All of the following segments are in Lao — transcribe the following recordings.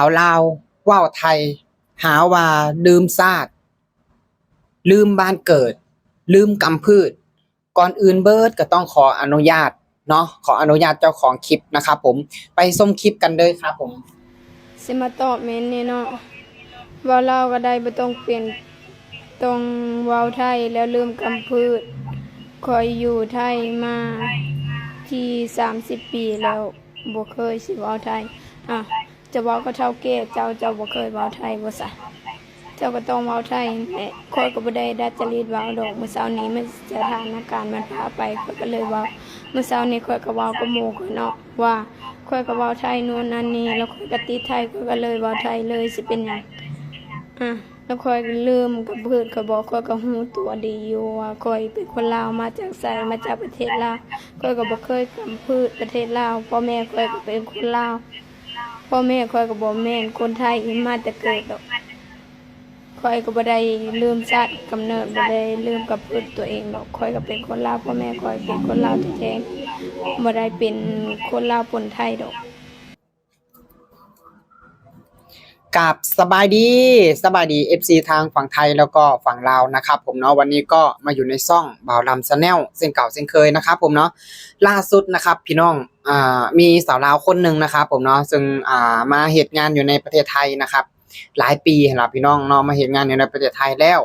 າວລາວເວົ້າໄທ ຫາວ່າລືມຊາດ ລືມບ້ານເກີດ ລືມກຳພືດ. ກ່ອນອື່ນເບີດກໍຕ້ອງຂໍອະນຸຍາດເນາະ ຂໍອະນຸຍາດເຈົ້າຂອງຄລິບນະຄັບຜົມ. ໄປຊົມຄລິບກັນເລີຍຄັບຜົມ. ຊິມາຕອບແມ່ນນີ້ເນາະ ເວົ້າລາວກໍໄດ້ ບໍ່ຕ້ອງເປັນ ຕ້ອງເວົ້າໄທແລ້ວລືມກຳພືດ. ຂ້ອຍຢູ່ໄທມາທີ່ສາມສິບປີແລ້ວ ບໍ່ເຄີຍຊິເວົ້າໄທ. ອາ ຈະເວົ້າກັບເຖົ້າແກ່ເຈົ້າ ເຈົ້າບໍ່ເຄີຍເວົ້າໄທບໍ່ຊະ? ເຈົ້າກໍຕ້ອງເວົ້າໄທແຫຼະ. ຂ້ອຍກໍບໍ່ໄດ້ດັດຈະລິດເວົ້າດອກ. ມື້ເຊົ້ານີ້ມັນ ສະຖານະການມັນພາໄປ ຂ້ອຍກໍເລີຍເວົ້າ. ມື້ເຊົ້ານີ້ຂ້ອຍກໍເວົ້າກັບໝູ່ຂ້ອຍເນາະ ວ່າຂ້ອຍກໍເວົ້າໄທໂນ່ນນັ້ນນີ້ ແລ້ວຂ້ອຍກໍຕິດໄທ ຂ້ອຍກໍເລີຍເວົ້າໄທເລີຍ ຊິເປັນຫຍັງ? ອາ ແລ້ວຂ້ອຍລືມກຳພືດຂ້ອຍບໍ? ຂ້ອຍກໍຮູ້ຕົວດີຢູ່ວ່າຂ້ອຍເປັນຄົນລາວ ມາຈາກໃສ ມາຈາກປະເທດລາວ. ຂ້ອຍກໍບໍ່ເຄີຍກຳພືດປະເທດລາວ. ພໍ່ແມ່ຂ້ອຍກໍເປັນຄົນລາວ ພໍ່ແມ່ຂ້ອຍກໍບໍ່ແມ່ນຄົນໄທມາແຕ່ເກີດດອກ. ຂ້ອຍກໍບໍ່ໄດ້ລືມຊາດກຳເນີດ ບໍ່ໄດ້ລືມກຳເນີດຕົວເອງດອກ. ຂ້ອຍກໍເປັນຄົນລາວ ພໍ່ແມ່ຂ້ອຍເປັນຄົນລາວແທ້ໆ ບໍ່ໄດ້ເປັນຄົນລາວປົນໄທດອກ. ກາບສະບາຍດີ ສະບາຍດີ ເອັຟຊີ ທາງຝັ່ງໄທ ແລ້ວກໍຝັ່ງລາວນະຄັບຜົມເນາະ. ວັນນີ້ກໍມາຢູ່ໃນຊ່ອງບ່າວລຳ Channel ເຊັ່ນເກົ່າເຊັ່ນເຄີຍນະຄັບຜົມເນາະ. ລ່າສຸດນະຄັບພີ່ນ້ອງ ອ່າ ມີສາວລາວຄົນໜຶ່ງນະຄັບຜົມເນາະ ເຊິ່ງ ອ່າ ມາເຮັດງານຢູ່ໃນປະເທດໄທນະຄັບ ຫຼາຍປີຫັ້ນລະພີ່ນ້ອງເນາະ ມາເຮັດງານຢູ່ໃນປະເທດໄທແລ້ວ.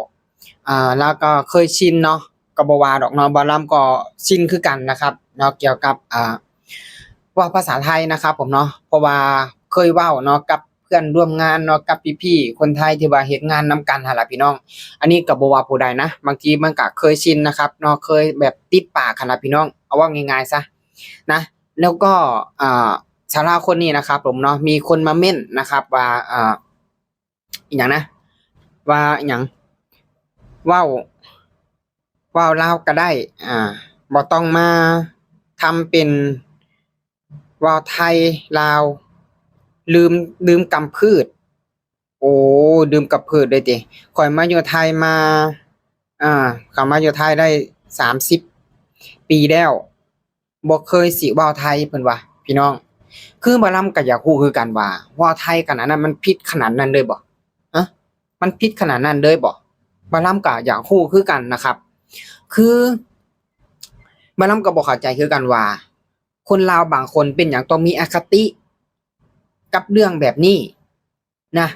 ອ່າ ລາວກໍເຄີຍຊິນເນາະ ກໍບໍ່ວ່າດອກເນາະ ບ່າວລຳກໍຊິນຄືກັນນະຄັບເນາະ ກ່ຽວກັບ ອ່າ ເວົ້າພາສາໄທນະຄັບຜົມເນາະ ເພາະວ່າເຄີຍເວົ້າເນາະ ກັບເພື່ອນຮ່ວມງານເນາະ ກັບພີ່ໆຄົນໄທທີ່ວ່າເຮັດງານນຳກັນຫັ້ນລະພີ່ນ້ອງ. ອັນນີ້ກໍບໍ່ວ່າຜູ້ໃດນະ ບາງທີມັນກໍເຄີຍຊິນນະຄັບເນາະ ເຄີຍແບບຕິດປາກຫັ້ນລະພີ່ນ້ອງ ເອົາເວົ້າງ່າຍໆຊະນະ. ແລ້ວກໍ ອ່າ ສາວລາວຄົນນີ້ນະຄັບຜົມເນາະ ມີຄົນມາເມັ້ນນະຄັບວ່າ ອ່າ ອີຫຍັງນະ ວ່າອີຫຍັງ ເວົ້າ ເວົ້າລາວກໍໄດ້ ອ່າ ບໍ່ຕ້ອງມາທຳເປັນເວົ້າໄທລາວ ລືມ ລືມກຳພືດ. ໂອ້ ລືມກຳພືດເລີຍຕິ. ຂ້ອຍມາຢູ່ໄທມາ ອ່າ ຂ້ອຍມາຢູ່ໄທໄດ້ສາມສິບປີແລ້ວ ບໍ່ເຄີຍຊິເວົ້າໄທ ເພິ່ນວ່າພີ່ນ້ອງ. ຄືບ່າວລຳກໍຢາກຮູ້ຄືກັນວ່າ ເວົ້າໄທກັນອັນນັ້ນມັນຜິດຂະໜາດນັ້ນເລີຍບໍ່? ຮະ ມັນຜິດຂະໜາດນັ້ນເລີຍບໍ່? ບ່າວລຳກໍຢາກຮູ້ຄືກັນນະຄັບ. ຄືບ່າວລຳກໍບໍ່ເຂົ້າໃຈຄືກັນວ່າ ຄົນລາວບາງຄົນເປັນຫຍັງຕ້ອງມີອະຄະຕິກັບເລື່ອງແບບນີ້ນະ.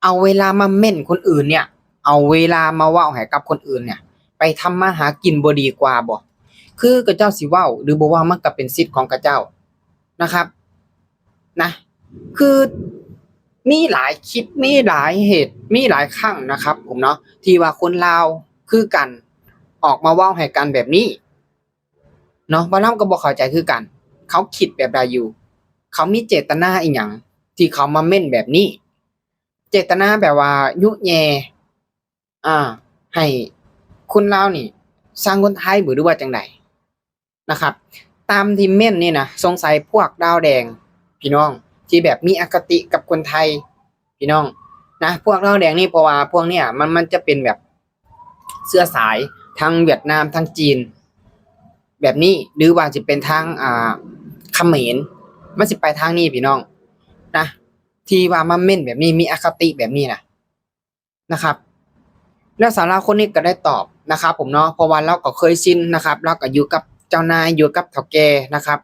ເອົາເວລາມາເມັ້ນຄົນອື່ນເນຍ ເອົາເວລາມາເວົ້າໃຫ້ກັບຄົນອື່ນເນຍ ໄປທຳມາຫາກິນບໍ່ດີກວ່າບໍ່? ຄືເຂົາເຈົ້າຊິເວົ້າ ຫຼື ບໍ່ເວົ້າ ມັນກໍເປັນສິດຂອງເຂົາເຈົ້ານະຄັບນະ. ຄືມີຫຼາຍຄລິບ ມີຫຼາຍເຫດ ມີຫຼາຍຄັ້ງນະຄັບຜົມເນາະ ທີ່ວ່າຄົນລາວຄືກັນ ອອກມາເວົ້າໃຫ້ກັນແບບນີ້ ເນາະ. ບ່າວລຳກໍບໍ່ເຂົ້າໃຈຄືກັນ ເຂົາຄິດແບບໃດຢູ່? ເຂົາມີເຈດຕະນາອີຫຍັງທີ່ເຂົາມາເມັ້ນແບບນີ້? ເຈດຕະນາແບບວ່າຍຸແຍ່ ອ່າ ໃຫ້ຄົນລາວນີ້ຊັງຄົນໄທບໍ ຫຼືວ່າຈັ່ງໃດນະຄັບ? ຕາມທີ່ເມັ້ນນີ້ນະ ສົງໄສພວກດາວແດງພີ່ນ້ອງ ທີ່ແບບມີອະຄະຕິກັບຄົນໄທ ພີ່ນ້ອງນະ ພວກລາວແດງນີ້ ເພາະວ່າພວກເນີ້ຍ ມັນ ມັນຈະເປັນແບບເຊື້ອສາຍທັງຫວຽດນາມ ທັງຈີນ ແບບນີ້ ຫຼືວ່າຊິເປັນທາງ ອ່າ ຂະເໝນ ມັນຊິໄປທາງນີ້ພີ່ນ້ອງນະ ທີ່ວ່າມາເມັ້ນແບບນີ້ ມີອະຄະຕິແບບນີ້ນະ ນະຄັບ. ແລ້ວສາວລາວຄົນນີ້ກໍໄດ້ຕອບນະຄັບຜົມເນາະ ເພາະວ່າລາວກໍເຄີຍຊິນນະຄັບ ລາວກໍຢູ່ກັບເຈົ້ານາຍ ຢູ່ກັບເຖົ້າແກ່ນະຄັບ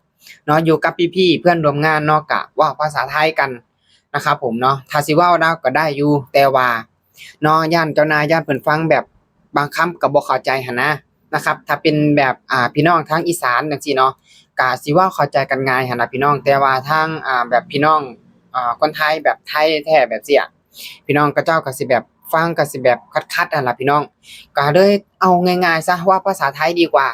ເນາະ ຢູ່ກັບພີ່ໆເພື່ອນຮ່ວມງານເນາະ ກະເວົ້າພາສາໄທກັນນະຄັບຜົມເນາະ. ຖ້າຊິເວົ້າລາວກໍໄດ້ຢູ່ ແຕ່ວ່າເນາະ ຢ້ານເຈົ້ານາຍ ຢ້ານເພິ່ນຟັງແບບບາງຄຳກໍບໍ່ເຂົ້າໃຈຫັ້ນນະ ນະຄັບ. ຖ້າເປັນແບບ ອ່າ ພີ່ນ້ອງທາງອີສານຈັ່ງຊີ້ເນາະ ກະຊິເວົ້າເຂົ້າໃຈກັນງ່າຍຫັ້ນນະພີ່ນ້ອງ. ແຕ່ວ່າທາງ ອ່າ ແບບພີ່ນ້ອງ ອ່າ ຄົນໄທ ແບບໄທແທ້ແບບຊີ້ ພີ່ນ້ອງເຂົາເຈົ້າກໍຊິແບບຟັງກໍຊິແບບຂັດໆຫັ້ນລະພີ່ນ້ອງ. ກໍເລີຍເອົາງ່າຍໆຊະ ເວົ້າພາສາໄທດີກວ່າ.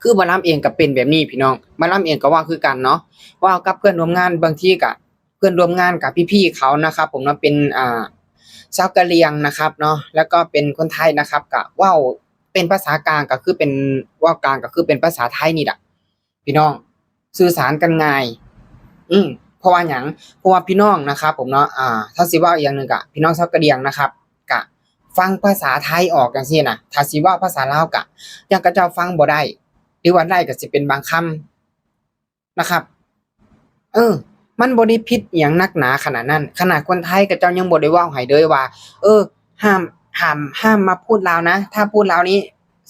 ຄືໝໍລຳເອງກໍເປັນແບບນີ້ພີ່ນ້ອງ ໝໍລຳເອງກໍເວົ້າຄືກັນເນາະ ເວົ້າກັບເພື່ອນຮ່ວມງານ ບາງທີກໍເພື່ອນຮ່ວມງານກັບພີ່ໆເຂົານະຄັບຜົມເນາະ ເປັນ ອ່າ ຊາວກະຫຼ່ຽງນະຄັບເນາະ ແລ້ວກໍເປັນຄົນໄທນະຄັບ ກໍເວົ້າເປັນພາສາກາງ ກໍຄືເປັນ ເວົ້າກາງກໍຄືເປັນພາສາໄທນີ້ລະ ພີ່ນ້ອງ ສື່ສານກັນງ່າຍ. ອືມ ເພາະວ່າຫຍັງ? ເພາະວ່າພີ່ນ້ອງນະຄັບຜົມເນາະ ອ່າ ຖ້າຊິເວົ້າອີກຢ່າງໜຶ່ງກະ ພີ່ນ້ອງຊາວກະຫຼ່ຽງນະຄັບ ກະຟັງພາສາໄທອອກຈັ່ງຊີ້ນະ ຖ້າຊິເວົ້າພາສາລາວກະ ຢ້ານເຂົາເຈົ້າຟັງບໍ່ໄດ້ ຫຼືວ່າໄດ້ກະຊິເປັນບາງຄຳນະຄັບ. ເອີ ມັນບໍ່ໄດ້ຜິດອີ່ຫຍັງໜັກໜາຂະໜາດນັ້ນ. ຂະໜາດຄົນໄທເຂົາເຈົ້າຍັງບໍ່ໄດ້ເວົ້າໃຫ້ເລີຍວ່າ ເອີ ຫ້າມ ຫ້າມ ຫ້າມມາພູດລາວນະ, ຖ້າພູດລາວນີ້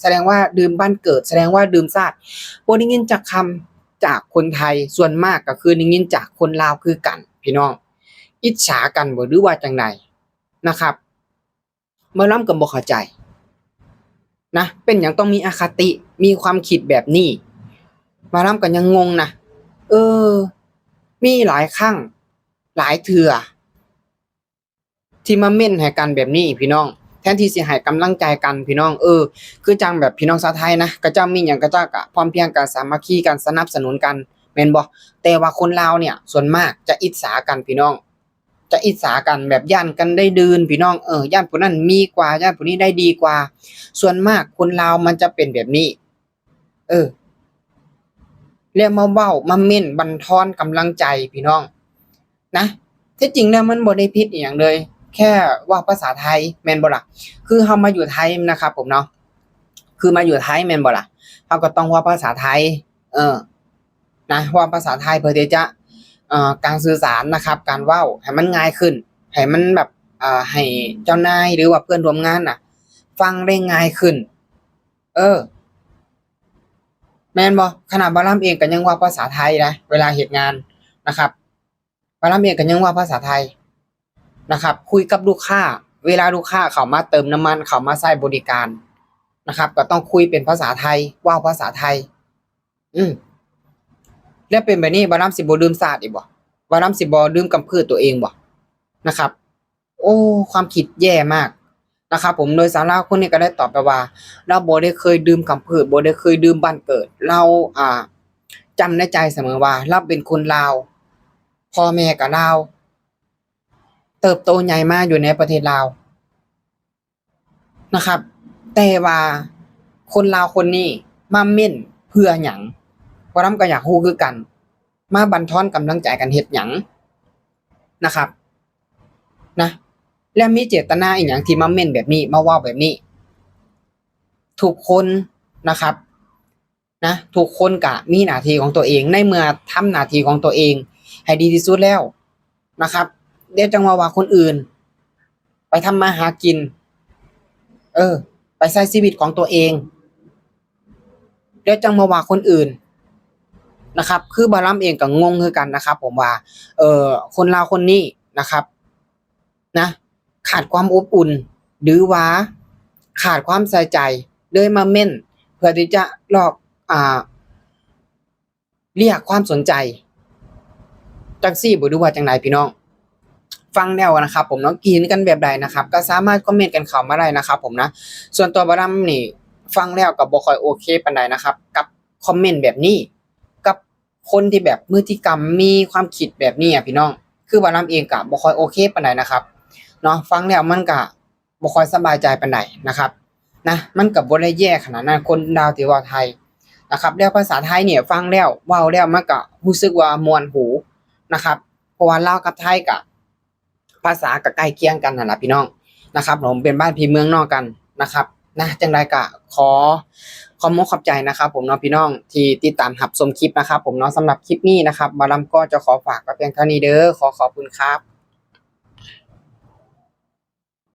ສະແດງວ່າດື່ມບ້ານເກີດ, ສະແດງວ່າດື່ມຊາດ. ບໍ່ໄດ້ຍິນຈັກຄຳຈາກຄົນໄທ, ສ່ວນມາກກໍຄືໄດ້ຍິນຈາກຄົນລາວຄືກັນ ພີ່ນ້ອງ. ອິດສາກັນບໍ ຫຼືວ່າຈັ່ງໃດນະຄັບ? ໝໍລຳກໍບໍ່ເຂົ້າໃຈນະ, ເປັນຫຍັງຕ້ອງມີອະຄະຕິ, ມີຄວາມຄິດແບບນີ້? ໝໍລຳກໍຍັງງົງນະ. ເອີ ມີຫຼາຍຄັ້ງຫຼາຍເທື່ອ ທີ່ມາເມັ້ນໃຫ້ກັນແບບນີ້ພີ່ນ້ອງ, ແທນທີ່ຊິໃຫ້ກຳລັງໃຈກັນພີ່ນ້ອງ. ເອີ ຄືຈັ່ງແບບພີ່ນ້ອງຊາວໄທນະ, ເຂົາເຈົ້າມີຫຍັງເຂົາເຈົ້າກະພ້ອມພຽງກັນ, ສາມັກຄີກັນ, ສະໜັບສະໜູນກັນ ແມ່ນບໍ່? ແຕ່ວ່າຄົນລາວເນີ້ຍ ສ່ວນມາກຈະອິດສາກັນພີ່ນ້ອງ, ຈະອິດສາກັນ ແບບຢ້ານກັນໄດ້ດື່ມພີ່ນ້ອງ. ເອີ ຢ້ານຜູ້ນັ້ນມີກວ່າ, ຢ້ານຜູ້ນີ້ໄດ້ດີກວ່າ. ສ່ວນມາກຄົນລາວມັນຈະເປັນແບບນີ້. ເອີ ແລ້ວມາເວົ້າ ມາເມັ້ນບັນທອນກຳລັງໃຈພີ່ນ້ອງນະ. ທີ່ຈິງແລ້ວມັນບໍ່ໄດ້ຜິດອີ່ຫຍັງເລີຍ, ແຄ່ເວົ້າພາສາໄທແມ່ນບໍ່ລະ? ຄືເຮົາມາຢູ່ໄທນະຄັບຜົມເນາະ, ຄືມາຢູ່ໄທແມ່ນບໍ່ລະ? ເຮົາກໍຕ້ອງເວົ້າພາສາໄທ ເອີ ນະ, ເວົ້າພາສາໄທເພື່ອທີ່ຈະ ເອີ ການສື່ສານນະຄັບ, ການເວົ້າໃຫ້ມັນງ່າຍຂຶ້ນ, ໃຫ້ມັນແບບ ເອີ ໃຫ້ເຈົ້ານາຍ ຫຼືວ່າເພື່ອນຮ່ວມງານນະ ຟັງໄດ້ງ່າຍຂຶ້ນ. ເອີ ແມ່ນບໍ່? ຂະໜາດໝໍລຳເອງກໍຍັງເວົ້າພາສາໄທນະ ເວລາເຮັດງານນະຄັບ, ໝໍລຳເອງກໍຍັງເວົ້າພາສາໄທນະຄັບ. ຄຸຍກັບລູກຄ້າ ເວລາລູກຄ້າເຂົ້າມາເຕີມນ້ຳມັນ ເຂົ້າມາໃຊ້ບໍລິການນະຄັບ ກໍຕ້ອງຄຸຍເປັນພາສາໄທ ເວົ້າພາສາໄທ. ອືມ ແລ້ວເປັນແບບນີ້ ໝໍລຳຊິບໍ່ລືມຊາດອີກບໍ່? ໝໍລຳຊິບໍ່ລືມກຳພືດຕົວເອງບໍ່? ນະຄັບ. ໂອ້ ຄວາມຄິດແຍ່ມາກນະຄັບຜົມ. ໂດຍສາວລາວຄົນນີ້ກໍໄດ້ຕອບໄປວ່າ ລາວບໍ່ໄດ້ເຄີຍລືມກຳພືດ, ບໍ່ໄດ້ເຄີຍລືມບ້ານເກີດ. ລາວ ອ່າ ຈຳໃນໃຈສະເໝີວ່າ ລາວເປັນຄົນລາວ, ພໍ່ແມ່ກໍລາວ, ເຕີບໂຕໃຫຍ່ມາຢູ່ໃນປະເທດລາວນະຄັບ. ແຕ່ວ່າຄົນລາວຄົນນີ້ມາເມັ້ນເພື່ອຫຍັງ? ໝໍລຳກໍຢາກຮູ້ຄືກັນ, ມາບັນທອນກຳລັງໃຈກັນເຮັດຫຍັງນະຄັບ ນະ? ແລ້ວມີເຈດຕະນາອີ່ຫຍັງທີ່ມາເມັ້ນແບບນີ້ ມາເວົ້າແບບນີ້? ທຸກຄົນນະຄັບ ນະ, ທຸກຄົນກະມີໜ້າທີ່ຂອງຕົວເອງ, ໃນເມື່ອທຳໜ້າທີ່ຂອງຕົວເອງໃຫ້ດີທີ່ສຸດແລ້ວນະຄັບ, ແລ້ວຈັ່ງມາວ່າຄົນອື່ນ, ໄປທຳມາຫາກິນ, ເອີ, ໄປໃຊ້ຊີວິດຂອງຕົວເອງ, ແລ້ວຈັ່ງມາວ່າຄົນອື່ນນະຄັບ. ຄືບ່າວລຳເອງກໍງົງຄືກັນນະຄັບຜົມວ່າ, ເອີ, ຄົນລາວຄົນນີ້ນະຄັບ, ນະ, ຂາດຄວາມອົບອຸ່ນ ຫຼືວ່າຂາດຄວາມໃສ່ໃຈ ເລີຍມາເມັ້ນເພື່ອທີ່ຈະຫຼອກ, ອ່າ, ລຽກຄວາມສົນໃຈ ຈັ່ງຊີ້ບໍ່ ຫຼືວ່າຈັ່ງໃດພີ່ນ້ອງ? ຟັງແລ້ວນະຄັບຜົມເນາະ, ຄິດເຫັນກັນແບບໃດນະຄັບ ກໍສາມາດຄອມເມັນກັນເຂົ້າມາໄດ້ນະຄັບຜົມນະ. ສ່ວນຕົວບ່າວລຳນີ້ ຟັງແລ້ວກໍບໍ່ຄ່ອຍໂອເຄປານໃດນະຄັບ ກັບຄອມເມັນແບບນີ້ ກັບ ຄົນທີ່ແບບພຶດຕິກຳມີຄວາມຄິດແບບນີ້ອະພີ່ນ້ອງ, ຄືບ່າວລຳເອງກະບໍ່ຄ່ອຍໂອເຄປານໃດນະຄັບເນາະ. ຟັງແລ້ວມັນກະບໍ່ຄ່ອຍສະບາຍໃຈປານໃດນະຄັບນະ, ມັນກະບໍ່ໄດ້ແຍ່ຂະໜາດນັ້ນ ຄົນລາວທີ່ເວົ້າໄທນະຄັບ. ແລ້ວພາສາໄທນີ້ຟັງແລ້ວ ເວົ້າແລ້ວມັນກະຮູ້ສຶກວ່າມ່ວນຫູນະຄັບ, ເພາະວ່າລາວກັບໄທກະ ພາສາກໍໃກ້ຄຽງກັນຫັ້ນລະພີ່ນ້ອງນະຄັບຜົມ, ເປັນບ້ານພີ່ເມືອງນອກກັນນະຄັບນະ. ຈັ່ງໃດກໍຂໍຂອບອົກຂອບໃຈນະຄັບຜົມເນາະ ພີ່ນ້ອງທີ່ຕິດຕາມຮັບຊົມຄລິບນະຄັບຜົມເນາະ. ສຳລັບຄລິບນີ້ນະຄັບ ບ່າວລຳກໍຈະຂໍຝາກໄວ້ພຽງເທົ່ານີ້ເດີ. ຂໍຂອບຄຸນຄັບ.